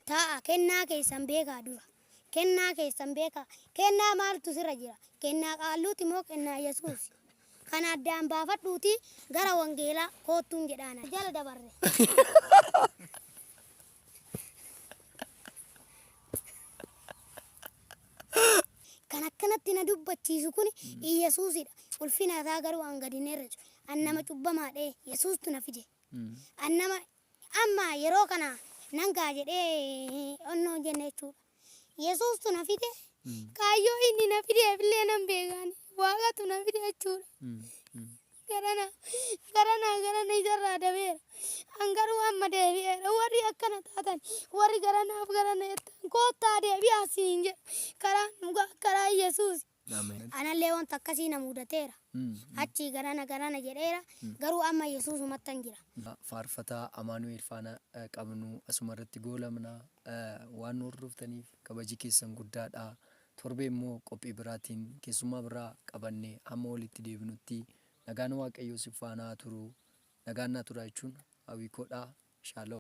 Taa'a kennaa keessan beekaa dura. Kennaa keessan beekaa. Kennaa maaltu sirra jira? Kennaa qaalluuti moo kennaa Yesuusi? Kana addaan baafadhuutii gara wangeelaa koottuun jedhaana. Jala dabarre. Kan akkanatti na dubbachiisu kun Iyyasuusidha. Ulfina isaa garuu an gad hin herresu. An nama cubbamaadha. Yesuustu na fide. An nama amma yeroo kana nan ga'a jedhee onnoo hin jenne jechuudha. Yesuustu na fide. Kaayyoo inni na fideef illee nan beekaan. Waaqatu na fide jechuudha. Garana garana garana isarraa dabeera. An garuu amma deebi'eera. Warri akkana taatan warri garanaaf garana jettan koottaa deebi'aa isiniin jedha. Karaan dhugaa karaa Yesuusi. Ameen. Anallee wanta akkasii na mudateera. Achii garana garana jedheera. Garuu amma Yesuusumattan jira. Faarfataa Amaanu'eel faana qabnu asuma irratti goolabna. Waan nu hordoftaniif kabaji keessan guddaadha. Torbee immoo qophii biraatiin keessummaa biraa qabannee hamma walitti deebinutti nagaan Waaqayyoo si faana haa turu. Nagaan naa turaa jechuun hawwii koodha. Shaaloom.